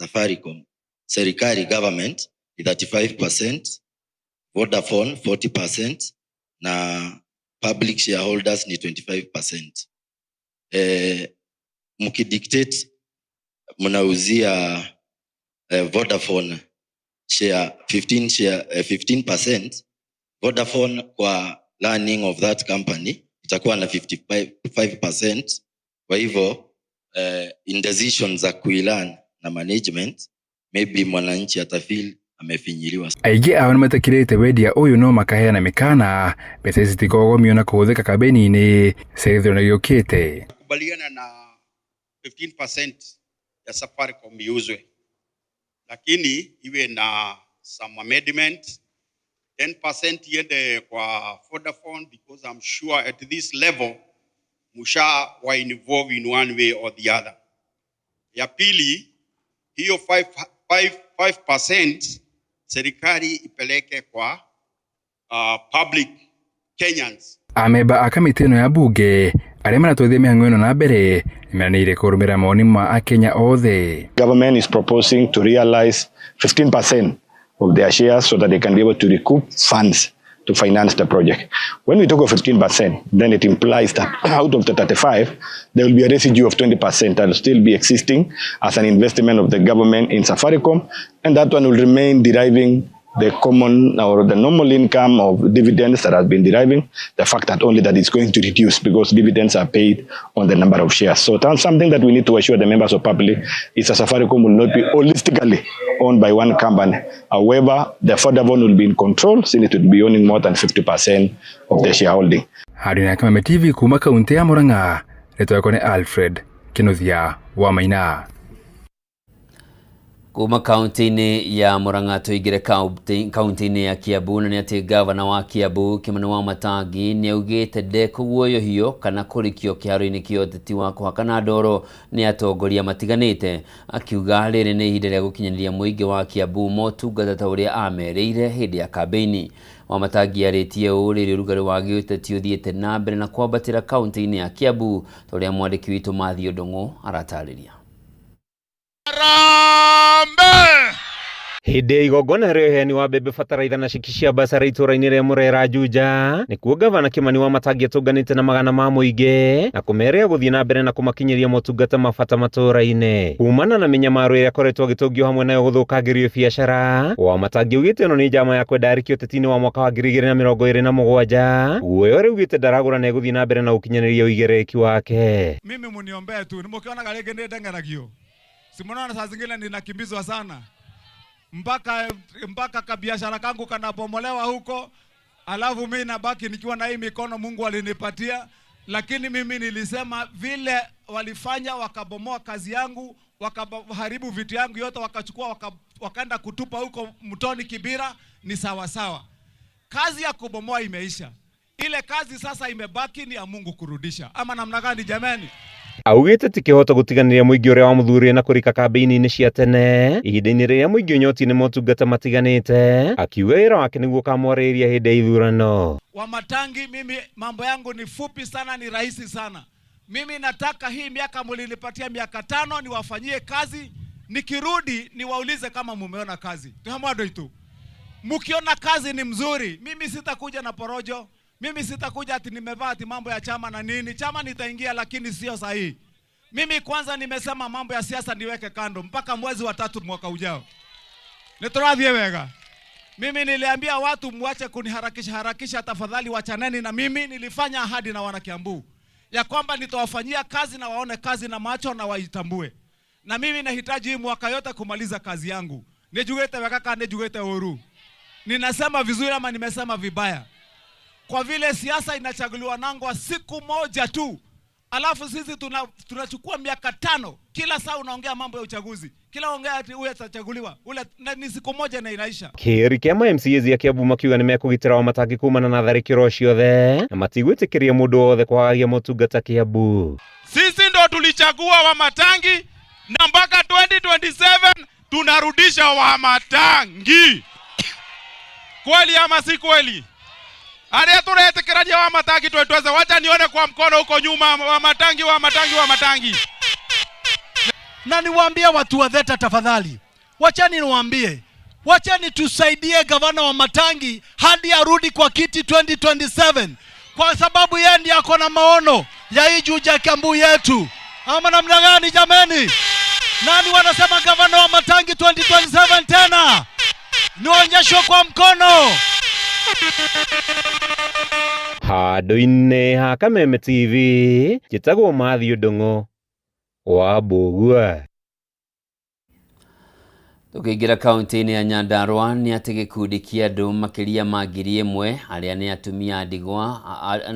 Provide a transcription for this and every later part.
Safaricom, serikali, government ni 35%, Vodafone 40% na public shareholders ni 25%. Mkidictate mnauzia Vodafone share 15 share, 15%, Vodafone kwa running of that company itakuwa na 55%. Kwa hivyo in decisions za kuirun na management, maybe mwananchi atafeel amefinyiliwa. Aingĩ ao nĩmetĩkĩrĩte wendia ũyũ no makaheana mĩkana mbeca ici citikogomio na kũhũthĩka kambĩni-inĩ cia gĩthurano gĩũkĩte. Kubaliana na 15% ya Safaricom iuzwe, lakini iwe na some amendment. 10% iende kwa Vodafone, because I'm sure at this level musha wa involve in one way or the other. Ya pili, hiyo 5, 5, 5% serikali ipeleke kwa public Kenyans. Amemba a kamĩtĩ ĩno ya mbunge arĩa maratwarithia mĩhang'o ĩno na mbere nĩmeranĩire kũrũmĩrĩra mawoni ma akenya othe. Government is proposing to realize 15% of their shares so that they can be able to recoup funds to finance the project. When we talk of 15%, then it implies that out of the 35, there will be a residue of 20% that will still be existing as an investment of the government in Safaricom, and that one will remain deriving the common or the normal income of dividends that has been deriving. The fact that only that it's going to reduce because dividends are paid on the number of shares. So that's something that we need to assure the members of public is that Safaricom will not be holistically owned by one company. However, the Vodafone will be in control since it will be owning more than 50% of the shareholding. Handũ ya Kameme TV kuma kaunti ya Murang'a, rĩtwa rĩakwa nĩ Alfred Kinuthia wa Maina. Kuma kaunti-inĩ ya Murang'a tũingĩre kaunti-inĩ ya Kiambu, na nĩ atĩ gavana wa Kiambu Kimani Wamatangi nĩ augĩte ndekũguoyohio kana kũrikio kĩharo-inĩ kĩa ũteti wa kũhakana ndoro nĩ atongoria matiganĩte, akiuga rĩrĩ nĩ ihinda rĩa gũkinyanĩria mũingĩ wa Kiambu motungata ta ũrĩa amerĩire hĩndĩ ya kambĩini. Wamatangi arĩtie ũũ rĩrĩ ũrugarĩ wa gĩũteti ũthiĩte na mbere na kwambatĩra kaunti-inĩ ya Kiambu, ta ũrĩa mwandĩki witũ Matthew Ndung'u aratarĩria. Harambee! Hĩndĩ ya igongona rĩa ũheani wa mbembe, bataraitha na ceki cia basara itũra-inĩ rĩa Murera Juja, nĩkuo gavana Kimani Wamatangi atũnganĩte na magana ma mũingĩ na kũmeria gũthiĩ na mbere na kũmakinyĩria motungata ma bata matũra-inĩ kumana na mĩnyamaro ĩrĩa akoretwo agĩtũngio hamwe nayo gũthũkangĩrio biacara. Wamatangi augĩte ĩno nĩ njama ya kwenda arĩkio ũteti-inĩ wa mwaka wa 2027, guoya ũrĩa augĩte ndaragũra na egũthiĩ na mbere na gũkinyanĩria ũigĩrĩrĩki wake. Mimi muniombee tu, mkiona rĩngĩ nĩ si mnaona saa zingine ninakimbizwa sana mpaka kabiashara kangu kanabomolewa huko, alafu mimi nabaki nikiwa na hii mikono Mungu alinipatia. Lakini mimi nilisema vile walifanya wakabomoa kazi yangu, wakaharibu vitu yangu yote, wakachukua wakaenda kutupa huko mtoni Kibera, ni sawa sawa. Kazi ya kubomoa imeisha, ile kazi sasa imebaki ni ya Mungu kurudisha, ama namna gani jamani? Augĩte ti kĩhoto gũtiganĩria mũingĩ ũrĩa wamũthurire na kũrika kambĩini-inĩ cia tene ihinda-inĩ rĩrĩa mũingĩ ũnyotiĩ nĩ motungata matiganĩte, akiuga wĩra wake nĩguo ũkamwarĩrĩria hĩndĩ ya ithurano. Wamatangi, mimi mambo yangu ni fupi sana, ni rahisi sana. Mimi nataka hii miaka mlinipatia miaka 5 niwafanyie kazi, nikirudi niwaulize kama mumeona kazi. Tuhamwado itu. Mkiona kazi ni mzuri, mimi sitakuja na porojo. Mimi sitakuja ati nimevaa ati mambo ya chama na nini. Chama nitaingia, lakini sio sahihi. Mimi kwanza nimesema mambo ya siasa niweke kando mpaka mwezi wa tatu mwaka ujao. Niturathie wega. Mimi niliambia watu mwache kuniharakisha harakisha, tafadhali wachaneni na mimi. Nilifanya ahadi na wana Kiambu ya kwamba nitawafanyia kazi na waone kazi na macho na waitambue. Na mimi nahitaji hii mwaka yote kumaliza kazi yangu. Nijugete wega kana nijugete uru. Ninasema vizuri ama nimesema vibaya? Kwa vile siasa inachaguliwa nangwa siku moja tu, alafu sisi tunachukua miaka 5, kila saa unaongea mambo ya uchaguzi, kila ongea ati huyu atachaguliwa ule, na ni siku moja na inaisha. Kĩĩri kĩa ma MCAs a Kiambu makiuga nĩ mekũgitĩra Wamatangi kumana na tharĩkĩro ciothe na matigwĩtĩkĩria mũndũ wothe kwagagia motungata Kiambu. Sisi ndo tulichagua Wamatangi na mpaka 2027 tunarudisha Wamatangi. Kweli ama si kweli? Aria turetĩkĩrania Wamatangi twetweze, wacha nione kwa mkono huko nyuma. Wamatangi, Wamatangi, Wamatangi. Na niwaambie watu wa Theta, tafadhali, wacheni niwaambie, wacheni tusaidie gavana wa Matangi hadi arudi kwa kiti 2027, kwa sababu yeye ndiye ako na maono ya hii Juja Kiambu yetu. Ama namna gani jameni? Nani wanasema gavana wa Matangi 2027 tena? Nionyeshwe kwa mkono. Handũ-inĩ ha Kameme TV njĩtagwo Matthew Ndung'u wa Mbũgua. Tũkĩingĩra kaunti-inĩ ya Nyandarua nĩ atĩ gĩkundi kĩa andũ makĩria ma 1,000 arĩa nĩ atumia a ndigwa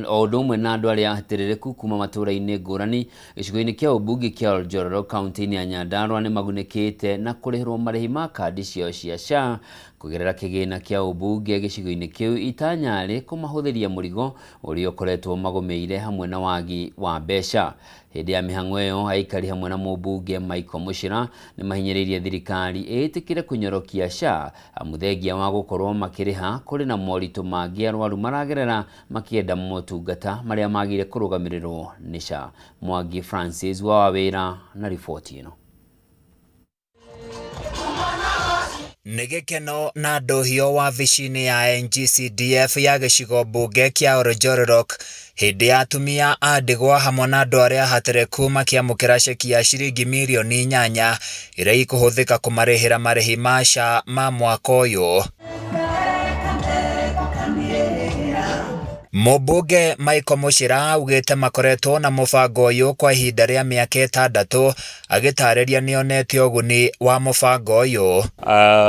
o ũndũ ũmwe na andũ arĩa ahatĩrĩrĩku kuma matũũra-inĩ ngũrani gĩcigo-inĩ kĩa ũmbunge kĩa Oljororok kaunti-inĩ ya Nyandarua nĩ magunĩkĩte na kũrĩhĩrwo marĩhi ma kandi ciao cia SHA kũgerera kĩgĩna kĩa ũmbunge gĩcigo-inĩ kĩu itanya rĩ kũmahũthĩria mũrigo ũrĩa ũkoretwo magũmĩire hamwe na wagi wa mbeca. Hĩndĩ ya mĩhang'o ĩyo aikari hamwe na mũmbunge Michael Muchira nĩ mahinyĩrĩirie thirikari ĩtĩkĩre kũnyorokia SHA amu thengia wa gũkorwo makĩrĩha kũrĩ na moritũ mangĩ arwaru maragerera makĩenda motungata marĩa magĩrĩire kũrũgamĩrĩrwo nĩ SHA. Mwangi Francis wa wĩra na riboti ĩno. Nĩ gĩkeno na ndũhio wabici-inĩ ya NGCDF ya gĩcigo mbunge kĩa Oljororok hĩndĩ ya atumia a ndigwa hamwe na andũ arĩa ahatĩrĩku makĩamũkĩra ceki ya ciringi mirioni 8 iria ikũhũthĩka kũmarĩhĩra marĩhi ma SHA ma mwaka ũyũ. Mũmbunge Michael Muchira augĩte makoretwo na mũbango ũyũ kwa ihinda rĩa mĩaka 6 agĩtarĩria nĩonete ũguni wa mũbango ũyũ.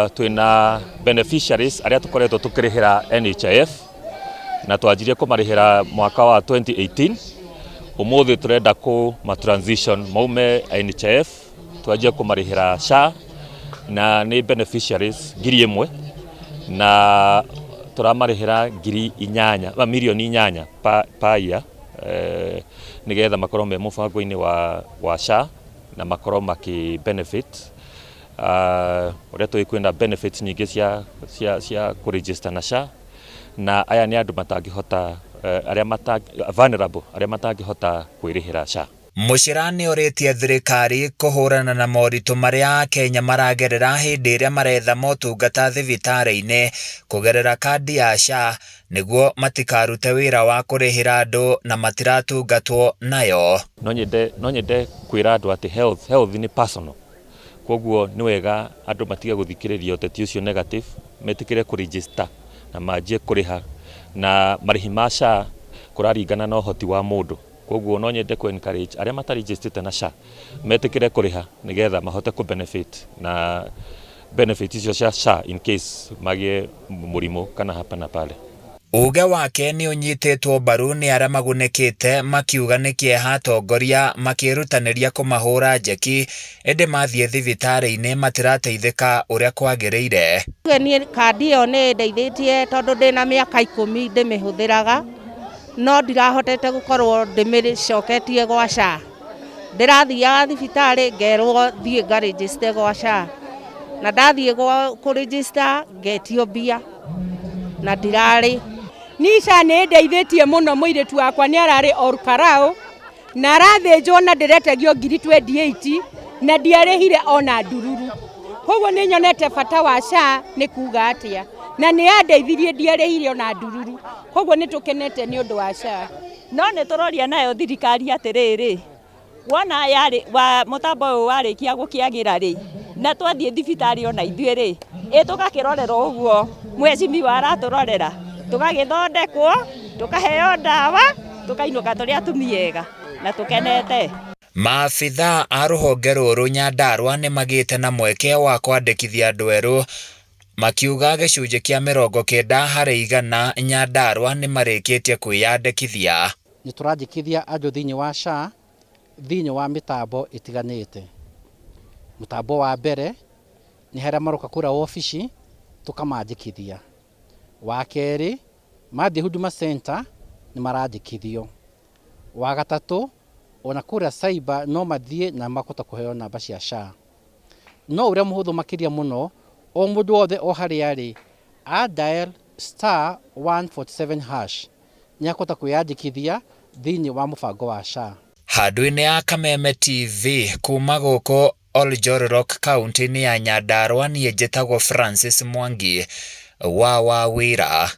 Twĩna beneficiaries arĩa tũkoretwo tũkĩrĩhĩra NHIF na twanjirie kũmarĩhĩra mwaka wa 2018. Ũmũthĩ tũrenda kũma transition maume NHIF twanjie kũmarĩhĩra SHA na nĩ beneficiaries 1,000 na tũramarĩhĩra 8,000 mirioni 8 pa year nĩgetha makorwo me mũbango-inĩ wa SHA na makorwo makĩ benefit ũrĩa tũĩ kwĩna benefits nyingĩ cia kũregister na SHA na aya nĩ andũ matangĩhota arĩa vulnerable arĩa matangĩhota kwĩrĩhĩra SHA. Muchira nĩ orĩtie thirikari kũhũrana na moritũ marĩa Akenya maragerera hĩndĩ ĩrĩa maretha motungata thibitarĩ-inĩ kũgerera kandi ya SHA nĩguo matikarute wĩra wa kũrĩhĩra andũ na matiratungatwo nayo. No nyende kwĩra andũ atĩ health nĩ personal, koguo nĩ wega andũ matige gũthikĩrĩria ũteti ũcio negative, metĩkĩre kũregister na manjie kũrĩha na marĩhi ma SHA kũraringana na ũhoti wa mũndũ. Koguo no nyende kũ encourage arĩa matarejistĩte na SHA metĩkĩre kũrĩha nĩgetha mahote kũ benefit na benefit icio cia SHA in case magĩe mũrimũ kana hapa na pale. Uge wake nĩ ũnyitĩtwo mbaru nĩ arĩa magunĩkĩte makiuga nĩ kĩeha atongoria makĩrutanĩria kũmahũra njeki ĩndĩ mathiĩ thibitarĩ-inĩ matirateithĩka ũrĩa kwagĩrĩire. Niĩ kandi ĩyo nĩ ĩndeithĩtie tondũ ndĩna mĩaka 10 ndĩmĩhũthĩraga no ndirahotete gũkorwo ndĩmĩcoketie gwa SHA. Ndĩrathiaga thibitarĩ ngerwo thiĩ ngarĩnjĩcite gwa SHA na ndathiĩ kũrĩnjĩcita ngetio mbia na ndirarĩ. Ni SHA nĩ ĩndeithĩtie mũno, mũirĩtu wakwa nĩ ararĩ Olkalau na arathĩnjwo na ndĩretegio ngiri 28 na ndiarĩhire ona ndururu. Koguo nĩ nyonete bata wa SHA nĩ kuga atĩa na nĩ yandeithirie ndiarĩhire ona ndururu. Koguo nĩ tũkenete nĩ ũndũ wa SHA. No nĩ tũroria nayo thirikari atĩrĩrĩ, wona yarĩ wa mũtambo ũyũ warĩkia gũkĩagĩra rĩ, na twathiĩ thibitarĩ ona ithuĩ rĩ, ĩ tũgakĩrorerwo ũguo mheshimiwa aratũrorera, tũgagĩthondekwo, tũkaheo ndawa, tũkainũka tũrĩ atumia ega na tũkenete. Maabithaa a rũhonge rũrũ Nyandarua nĩ magĩte na mweke wa kwandĩkithia andũ erũ makiuga gĩcunjĩ kĩa 90 harĩ igana Nyandarua nĩ marĩkĩtie kwĩyandĩkithia. Nĩ tũrandĩkithia andũ thĩinĩ wa SHA thĩinĩ wa mĩtambo ĩtiganĩte. Mũtambo wa mbere nĩ harĩa maroka kũrĩa wabici tũkamandĩkithia. Wa kerĩ mathiĩ Huduma Center nĩ marandĩkithio. Wa gatatũ ona kũrĩa cyber no mathiĩ na makahota kũheo namba cia SHA. No ũrĩa mũhũthũ makĩria mũno o mũndũ wothe o harĩa arĩ a dial star 147 hash nĩ akũhota kwĩyandĩkithia thĩinĩ wa mũbango wa SHA. Handũ-inĩ ya Kameme TV kuma gũkũ Oljororok kaunti-inĩ ya Nyandarua niĩ njĩtagwo Francis Mwangi wa Wawĩra.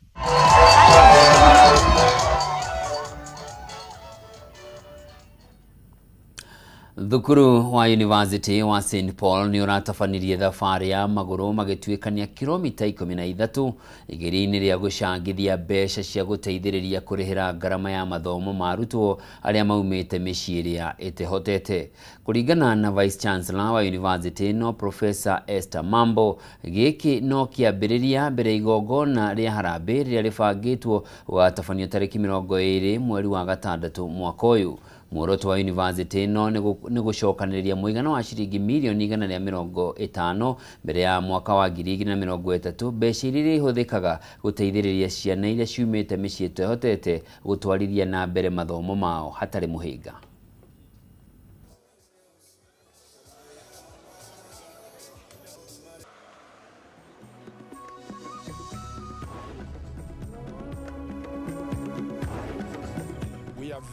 Thukuru wa University wa St Paul nĩ ũratabanirie thabarĩ ya magũrũ magĩtuĩkania kilomita 13 igeria-inĩ rĩa gũcangithia mbeca cia gũteithĩrĩria kũrĩhĩra ngarama ya mathomo ma arutwo arĩa maumĩte mĩciĩ ĩrĩa ĩtehotete. Kũringana na Vice Chancellor wa University no Professor Esther Mambo, gĩkĩ no kĩambĩrĩria mbere igongona rĩa harambĩ rĩrĩa rĩbangĩtwo gũgatabanio tarĩki 20 mweri wa gatandatũ mwaka ũyũ. Muoroto wa university ĩno nĩ gũcokanĩrĩria mũigana wa ciringi mirioni 150 mbere ya mwaka wa 2030, mbeca iria ihũthĩkaga gũteithĩrĩria ciana iria ciumĩte mĩciĩ ĩtehotete gũtwarithia na mbere mathomo mao hatarĩ mũhĩnga.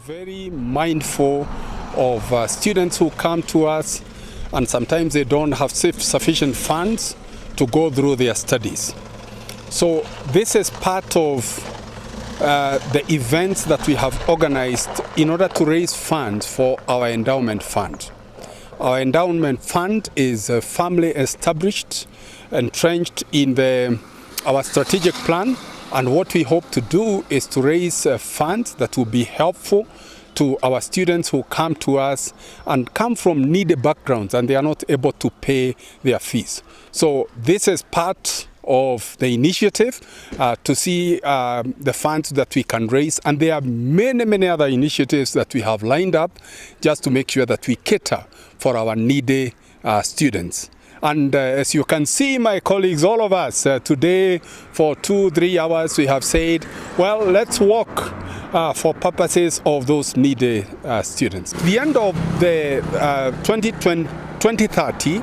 Very mindful of students who come to us, and sometimes they don't have sufficient funds to go through their studies. So this is part of the events that we have organized in order to raise funds for our endowment fund. Our endowment fund is firmly established, entrenched in our strategic plan. And what we hope to do is to raise funds that will be helpful to our students who come to us and come from needy backgrounds and they are not able to pay their fees. So this is part of the initiative to see the funds that we can raise. And there are many, many other initiatives that we have lined up just to make sure that we cater for our needy students. And as you can see, my colleagues, all of us today for 2-3 hours, we have said, well, let's walk for purposes of those needy students. At the end of the 2030,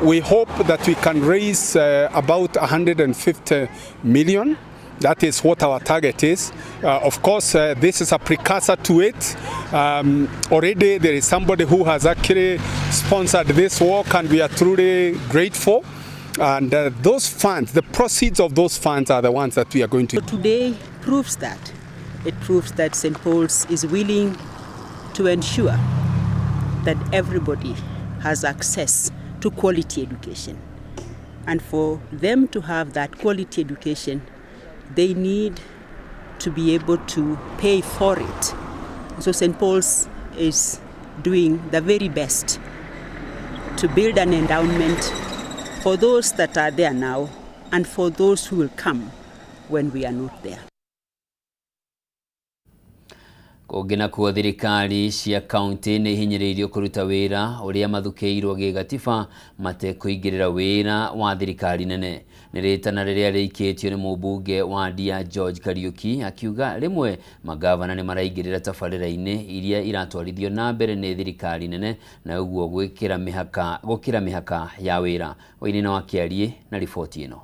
we hope that we can raise about 150 million. That is what our target is. Of course, this is a precursor to it. Already there is somebody who has actually sponsored this work, and we are truly grateful. And those funds, the proceeds of those funds are the ones that we are going to. Today proves that. It proves that St. Paul's is willing to ensure that everybody has access to quality education. And for them to have that quality education, they need to be able to pay for it. So St. Paul's is doing the very best to build an endowment for those that are there now and for those who will come when we are not there. Kũngĩ nakuo thirikari cia kaunti nĩ ihinyĩrĩirio kũruta wĩra ũrĩa mathukĩirwo gĩgatiba matekũingĩrĩra wĩra wa thirikari nene. Nĩ rĩtana rĩrĩa rĩikĩtio nĩ mũmbunge wa Ndia George Kariuki akiuga rĩmwe magavana nĩ maraingĩrĩra tabarĩra-inĩ iria iratwarithio na mbere nĩ thirikari nene na ũguo gũkĩra mĩhaka ya wĩra. Wainina wa Kĩariĩ na riboti ĩno.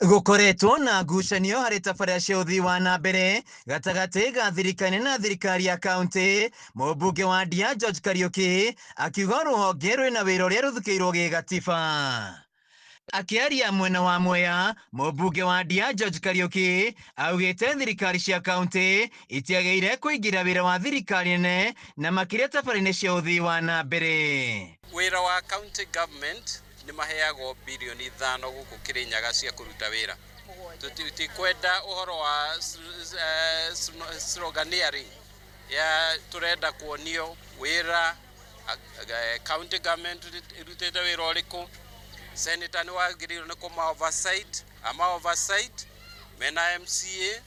Gukoretwo na ngucanio harĩ tabarĩra cia ũthii wa na mbere gatagatĩ ga thirikari na thirikari ya kaunti. Mũmbunge wa Ndia George Kariuki akiuga rũhonge rwĩna wĩra ũrĩa rũthukĩirwo gĩgatiba. Akĩaria mwena wa Mwea, mũmbunge wa Ndia George Kariuki augĩte thirikari cia kaunti itiagĩrĩire kũingĩra wĩra wa thirikari nene na makĩria tabarĩra-inĩ cia ũthii wa na mbere. Wĩra wa county government nĩ maheagwo bilioni 5 gũkũ Kĩrĩnyaga cia kũruta wĩra. Tutikwenda ũhoro wa sloganeering ya tũrenda kuonio wĩra county government ĩrutĩte wĩra ũrĩkũ. Senator nĩ wagĩrĩirwo nĩ kũma oversight, ama oversight mena MCA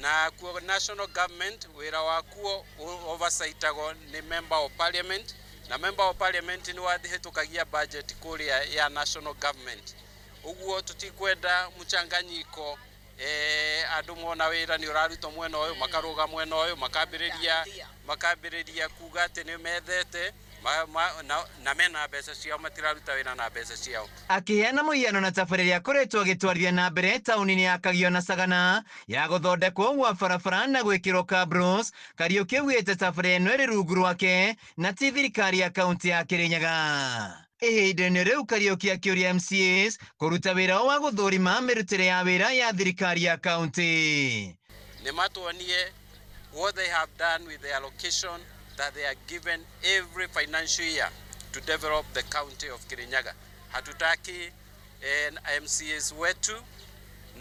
na kuo national government wĩra wakuo oversightagwo nĩ member of parliament, na member of parliament ni wahĩtũkagia budget kũrĩa ya national government. Ũguo tutikwenda mchanganyiko, andũ mona wĩra nĩ ũrarutwo mwena ũyũ makarũga mwena ũyũ makambĩrĩria kuga atĩ nĩ methete. na mena mbeca ciao, matiraruta wĩra na mbeca ciao. Akĩheana mũhiano na tabarĩra ĩrĩa akoretwo agĩtwarithia na mbere taũni-inĩ ya Kagio na Sagana ya gũthondekwo gwa barabara na gwĩkĩrwo cabros. Kariuki augĩte tabarĩra ĩno ĩrĩ rungu rwake na ti thirikari ya kaunti ya Kirinyaga. Ihinda-inĩ rĩu Kariuki akĩũria MCAs kũruta wĩra wa gũthũrima mĩrutĩre ya wĩra ya thirikari ya kaunti. Nĩ matuonie what they have done with the allocation that they are given every financial year to develop the county of Kirinyaga. Hatutaki MCAs wetu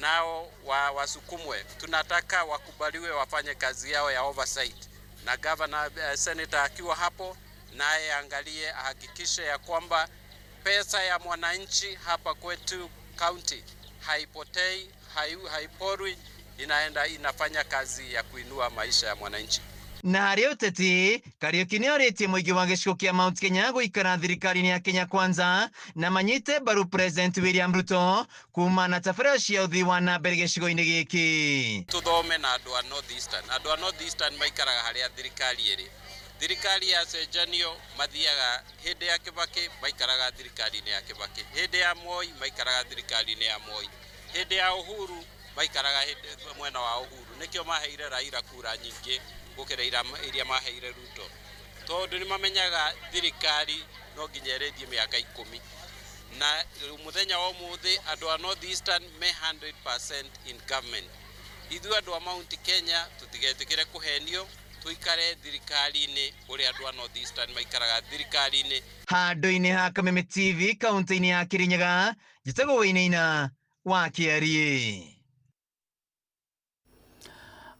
nao wasukumwe, tunataka wakubaliwe wafanye kazi yao ya oversight, na governor, senator akiwa hapo naye angalie, ahakikishe ya kwamba pesa ya mwananchi hapa kwetu county haipotei, haiporwi, inaenda inafanya kazi ya kuinua maisha ya mwananchi. Na harĩ ũteti, Kariuki nĩ orĩtie mũingĩ wa gĩcigo kĩa Mount Kenya gũikara thirikari-inĩ ya Kenya Kwanza na manyite mbaru President William Ruto kuma na tabarĩra cia ũthii wa na mbere gĩcigo-inĩ gĩkĩ. Tuthome na andũ a North Eastern. Andũ a North Eastern maikaraga harĩa thirikari ĩrĩ. Thirikari yacenjanio mathiaga, hĩndĩ ya Kibaki maikaraga thirikari-inĩ ya Kibaki, hĩndĩ ya Moi maikaraga thirikari-inĩ ya Moi, hĩndĩ ya Uhuru maikaraga mwena wa Uhuru. Nĩkĩo maheire Raila kura nyingĩ gũkĩra iria maheire Ruto, tondũ nĩ mamenyaga thirikari no nginya ĩrĩthiĩ mĩaka 10. Na mũthenya wa ũmũthĩ andũ a North Eastern me 100% in government. Ithuĩ andũ a Mount Kenya tũtigetĩkĩre kũhenio, tuikare thirikari-inĩ ũrĩa andũ a North Eastern maikaraga thirikari-inĩ. Handũ-inĩ ha Kameme TV kaunti-inĩ ya Kirinyaga, njĩtagwo Wainaina wa Kĩariĩ.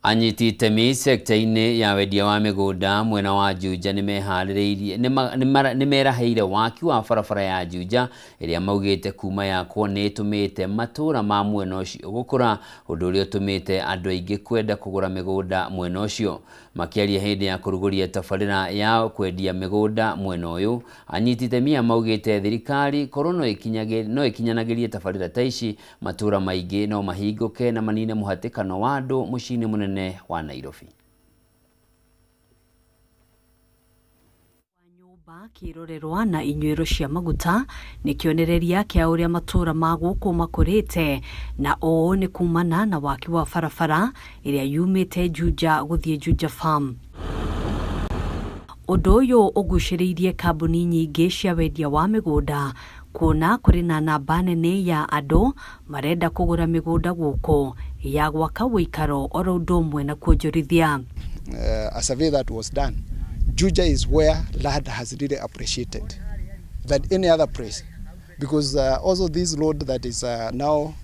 Anyiti itemi sekta-inĩ ya wendia wa mĩgũnda mwena wa Juja nĩmeharĩrĩirie nĩmerahĩire waki wa barabara ya Juja ĩrĩa maugĩte kuma yakwo nĩ ĩtũmĩte matũra ma mwena ũcio gũkũra, ũndũ ũrĩa ũtũmĩte andũ aingĩ kwenda kũgũra mĩgũnda mwena ũcio. Makĩaria hĩndĩ ya kũrugũria tabarĩra ya kwendia mĩgũnda mwena ũyũ, anyiti itemi aya maugĩte thirikari korwo no ĩkinyanagĩrie tabarĩra ta ici, matũra maingĩ no mahingũke na manine mũhatĩkano wa andũ mũciĩ-inĩ mũnene wa Nairobi. Nyũmba kĩrorerwa na inyuĩro cia maguta nĩ kĩonereria kĩa ũrĩa matũra ma gũkũ makũrĩte, na ũũ nĩ kumana na waki wa barabara ĩrĩa yumĩte Juja gũthiĩ Juja Farm. Ũndũ ũyũ ũgucĩrĩirie kambuni nyingĩ cia wendia wa mĩgũnda kuona kũrĩ na namba nene ya andũ marenda kũgũra mĩgũnda gũkũ ya gwaka ũikaro oro ũndũ ũmwe na kuonjorithia. A survey that was done, Juja is where land has really appreciated than any other place, because also this road that is now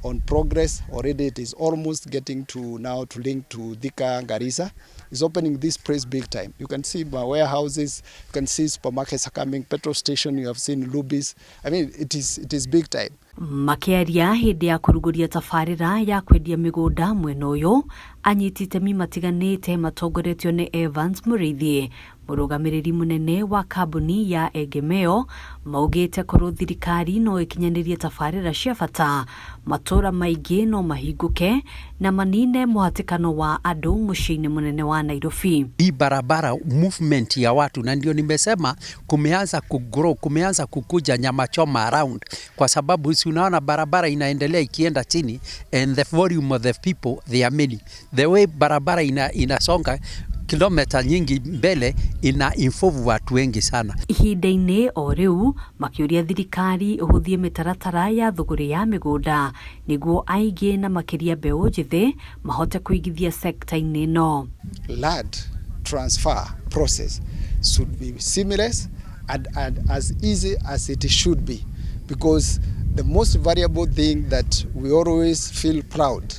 on progress already, it is almost getting to now to link to Thika Garissa, is opening this place big time. You can see my warehouses, you can see supermarkets are coming, petrol station, you have seen Lubis. I mean, it is big time. Makĩaria hĩndĩ ya kũrugũria tabarĩra ya kwendia mĩgũnda mwena ũyũ, anyiti itemi matiganĩte matongoretio nĩ Evans Mũrĩithi, mũrũgamĩrĩri mũnene wa kambuni ya Egemeo, maugĩte korwo thirikari no ĩkinyanĩrie tabarĩra cia bata, matũra maingĩ no mahingũke na manine mũhatĩkano wa andũ mũciĩ-inĩ mũnene wa Nairobi. Hii barabara movement ya watu, na ndio nimesema kumeanza kugrow, kumeanza kukuja nyama choma around, kwa sababu si unaona barabara inaendelea ikienda chini, and the volume of the people they are many. The way barabara inasonga kilomita nyingi mbele ina involve watu wengi sana. Ihinda-inĩ o rĩu makĩũria thirikari ĩhũthie mĩtaratara ya thũgũrĩ ya mĩgũnda nĩguo aingĩ na makĩria mbeũ njĩthĩ mahote kũigithia sekta-inĩ ĩno. Land transfer process should be seamless and as easy as it should be, because the most valuable thing that we always feel proud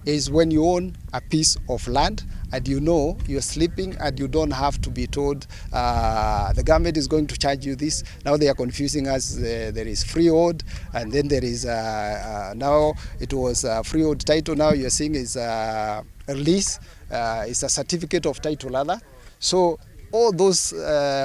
is when you own a piece of land and you know you're sleeping and you don't have to be told the government is going to charge you this. Now they are confusing us. There is freehold, and then there is now it was a freehold title. Now you're seeing is a lease, it's a certificate of title rather. So all those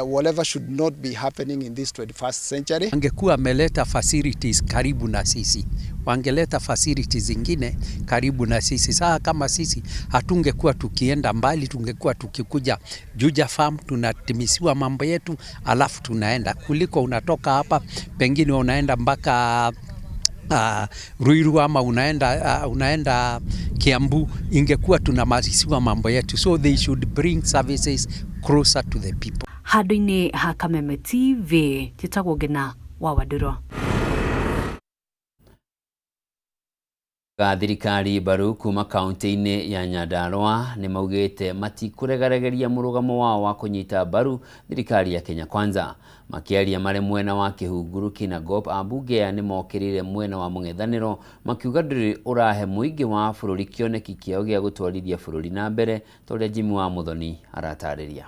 whatever should not be happening in this 21st century. Angekuwa ameleta facilities karibu na sisi, Wangeleta facilities zingine karibu na sisi. Saa kama sisi hatungekuwa tukienda mbali, tungekuwa tukikuja Juja Farm, tunatimisiwa mambo yetu alafu tunaenda, kuliko unatoka hapa pengine unaenda mpaka Ruiru ama unaenda Kiambu. Ingekuwa tunamaliziwa mambo yetu, so they should bring services closer to the people. Handũ-inĩ ha Kameme TV njĩtagwo Ngina wa Wandũrũ. Ga thirikari mbaru kuma kaunti-inĩ ya Nyandarua nĩ maugĩte matikũregaregeria mũrũgamo wao wa kũnyita mbaru thirikari ya Kenya Kwanza. Makĩaria marĩ mwena wa Kĩhunguru Kinangop, ambunge aya nĩ mokĩrĩire mwena wa mũng'ethanĩro makiuga ndũrĩ ũrahe mũingĩ wa bũrũri kĩoneki kĩao gĩa gũtwarithia bũrũri na mbere, ta ũrĩa Jimmy wa Muthoni aratarĩria.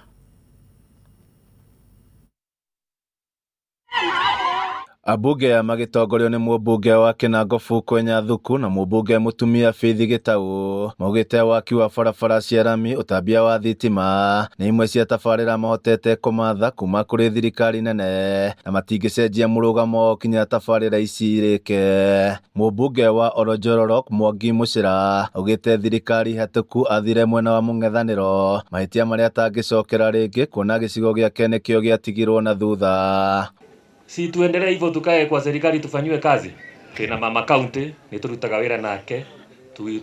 Ambunge aya magĩtongorio nĩ mũmbunge wa Kinangop Kwenya Thuku na mũmbunge mũtumia Faith Gĩtaũ maugĩte waki wa barabara cia rami, ũtambia wa thitima nĩ imwe cia tabarĩra mahotete kũmatha kuma kũrĩ thirikari nene na matingĩcenjia mũrũgamo wao kinya tabarĩra ici irĩke. Mũmbunge wa Oronjororok Mwangi Mũcĩra augĩte thirikari hetũku athire mwena wa mũng'ethanĩro mahĩtia marĩa atangĩcokera rĩngĩ kuona gĩcigo gĩake nĩkĩo gĩatigirwo na thutha. Si tuendelee hivyo, tukae kwa serikali tufanyiwe kazi. Twina mama county ni turutaga wira nake,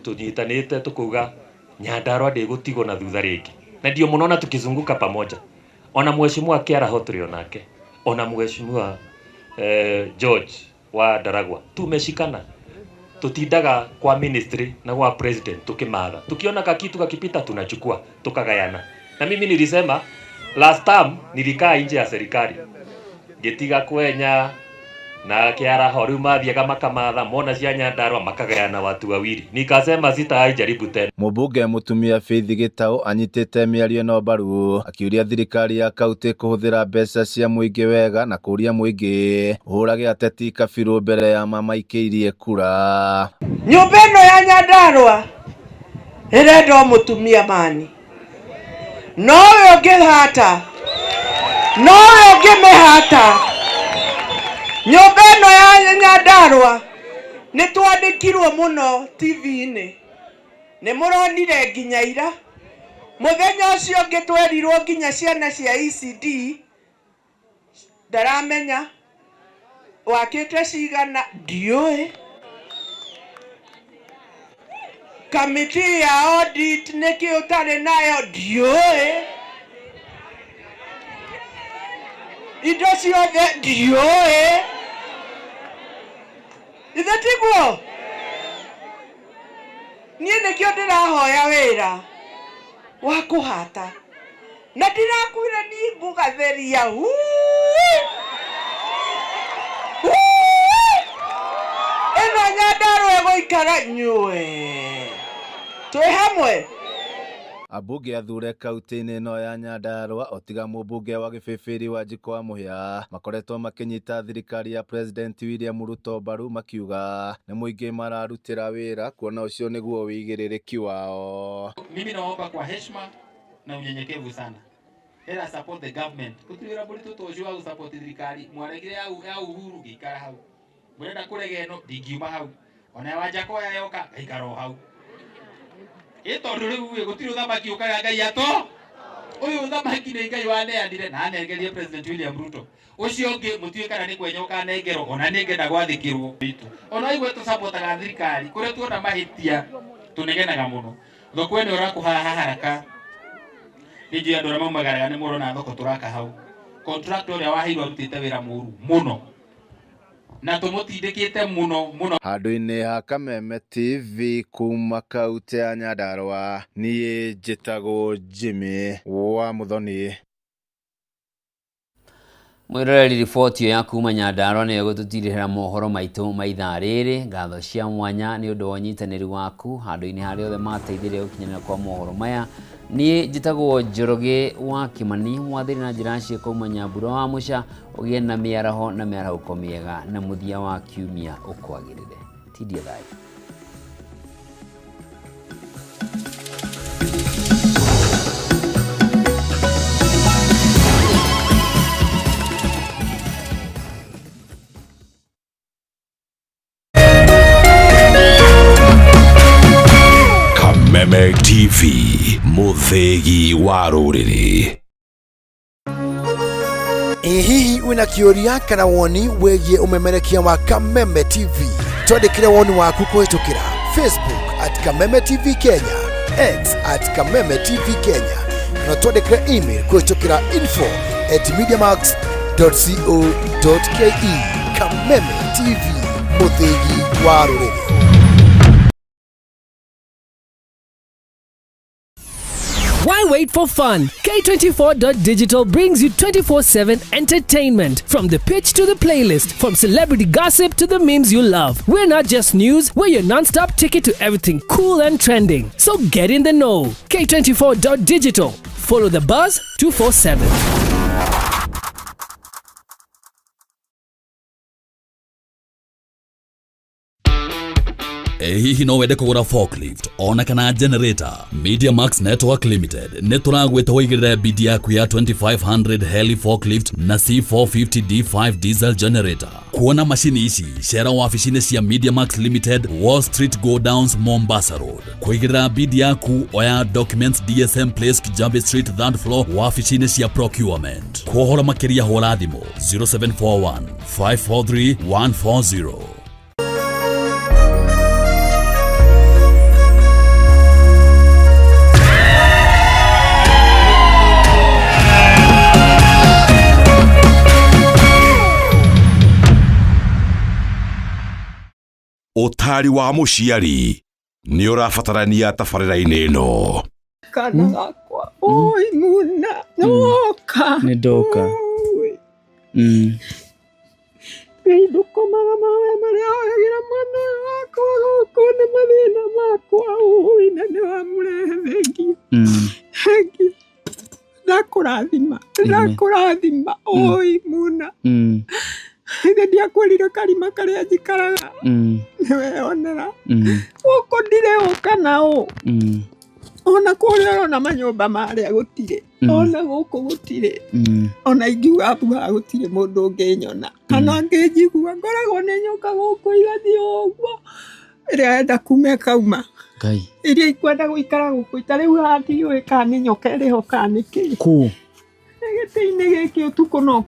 tunyitanite tukuga Nyandarua ndigutigwo na thutha ringi. Na ndio munaona tukizunguka pamoja. Ona mheshimiwa Kiaraho tulio nake, ona mheshimiwa George wa Ndaragwa, tumeshikana. Tutindaga kwa ministry na kwa president tukimatha. Tukiona kakitu kakipita tunachukua, tukagayana. Na mimi nilisema last time nilikaa nje ya serikali. Gitiga Kwenya na Kiaraho riu mathiaga makamatha mona cia Nyandarua makagayana watu wawili. Nikasema sitaijaribu tena. Mũmbunge mũtumia Faith Gĩtaũ anyitĩte mĩario ĩno mbaru akiũria thirikari ya kaunti kũhũthĩra mbeca cia mũingĩ wega na kũũria mũingĩ ũhũrage ateti kabirũ mbere ya mamaikĩirie kura. Nyũmba ĩno ya Nyandarua ĩrenda o mũtumia mani, nowe ũngĩhata, nowe ũngĩmĩhata. Nyũmba ĩno ya Nyandarua nĩ twandĩkirwo mũno TV-inĩ, nĩ mũronire nginya ira. Mũthenya ũcio ũngĩ twerirwo nginya ciana cia ECD ndaramenya wakĩte cigana ndiũĩ. Kamiti ya audit nĩkĩ ũtarĩ nayo ndiũĩ. Indo ciothe ndiũĩ. Ithe tiguo? Niĩ nĩkĩo ndĩrahoya wĩra wa kũhata na ndĩrakwĩra niĩ ngũgatheria. Ĩno Nyandarua ĩgũikara nyue. Twĩ hamwe. Ambunge athure kaunti-inĩ ĩno ya Nyandarua otiga mũmbunge wa Gĩbĩbĩri wa Njikũ wa Mũhĩa makoretwo makĩnyita thirikari ya President William Ruto mbaru makiuga nĩ mũingĩ mararutĩra wĩra kuona ũcio nĩguo wĩigĩrĩrĩki wao. Mimi naomba kwa heshima na unyenyekevu sana, let us support the government. Gũtirĩ wĩra mũritũ ta ũcio wa gũsupport thirikari. Mwaregire ya Uhuru ngĩikara hau, mũrenda kũrega ĩno ndingiuma hau, ona Wanjakoya yoka ngaikara o hau. Ĩ tondũ rĩu ĩ gũtirĩ ũthamaki ũkaga Ngai ato ũyũ ũthamaki nĩ Ngai waneanire na anengerie President William Ruto. Ũcio ũngĩ mũtiũĩ kana nĩ kwenya ũkanengerwo, ona nĩ ngenda gwathĩkĩrwo. Ona igwe tũsapotaga thirikari kũrĩa tuona mahĩtia tũnegenaga mũno. Thoko ĩno ĩrakũhaha haraka, nĩ njũĩ andũ arĩa maumagaraga nĩ mũrona thoko tũraka hau. Contractor ũrĩa waheirwo arutĩte wĩra mũru mũno na tũmũtindĩkĩte mũno mũno. Handũ-inĩ ha Kameme TV kuma kaunti ya Nyandarua, niĩ njĩtagwo Jimmy wa Muthoni. Mwiroreri, riboti ya kuma Nyandarua nĩyo ĩgũtũtirihĩra mohoro maitũ ma ithaa rĩrĩ. Ngatho cia mwanya nĩ ũndũ wa ũnyitanĩri waku handũ-inĩ harĩa othe mateithirie gũkinyanĩra kwa mohoro maya. Niĩ njĩtagwo Njoroge wa Kĩmani, mwathĩri na njĩra cia kuma Nyambura wa Mũca. Ũgĩe na mĩaraho na mĩarahũko mĩega na mũthia wa kiumia ũkwagĩrĩre. Tindia thayũ. TV, mũthĩgi wa rũrĩrĩ. Ĩ hihi wĩna kĩũria kana woni wĩgiĩ ũmemerekia wa Kameme TV? Twandĩkĩre woni waku kũhĩtũkĩra Facebook at Kameme TV Kenya, X at Kameme TV Kenya, kana twandĩkĩre email kũhĩtũkĩra info at mediamax.co.ke. Kameme TV, mũthĩgi wa rũrĩrĩ. Why wait for fun? K24.digital brings you 24/7 entertainment. From the pitch to the playlist, from celebrity gossip to the memes you love. We're not just news, we're your non stop ticket to everything cool and trending. So get in the know. K24.digital. Follow the buzz 247. Ĩ hihi no wende kũgũra forklift ona kana generator? Media Max Network Limited nĩ tũragwĩta wĩigĩrĩre bidi yaku ya 2500 heli forklift na C450 D5 diesel generator. Kuona macini ici cera wabici-inĩ cia Media Max Limited, Wall Street Go Downs, Mombasa Road. Kũigĩrĩra bidi yaku oya documents DSM Place, Kijabe Street, third floor, wabici-inĩ cia procurement. Kwa ũhoro makĩria hũra thimũ 0741 543 140. Ũtari wa mũciari nĩ ũrabatarania tabarĩra-inĩ ĩno. Kana gakwa oi muna nĩwoka. Nĩ ndoka. Ngai ndũkomaga mahoya marĩa hoyagĩra mwana ũyũ wakwa gũkũ nĩ mathĩna makwa ui na nĩ wamũrehe thengiũ thengiũ ndakũrathima ndakũrathima oi muna ithe ndiakwĩrire karima karĩa njikaraga nĩweyonera gũkũ ndirĩũka na ũ ona kũrĩa ũrona manyũmba marĩa gũtirĩ ona gũkũ gũtirĩ ona ingiuga mbu haha gũtirĩ mũndũ ũngĩnyona kana angĩnjigua ngoragwo nĩ nyoka gũkũ igathiĩ ũguo ĩrĩa enda kuma ĩkauma Ngai. Iria ikwenda gũikara gũkũ ta rĩu haha ndiũĩ kana nĩ nyoka ĩrĩ ho kana nĩ kĩ Kũ? Gĩtĩ-inĩ gĩkĩ ũtukũ no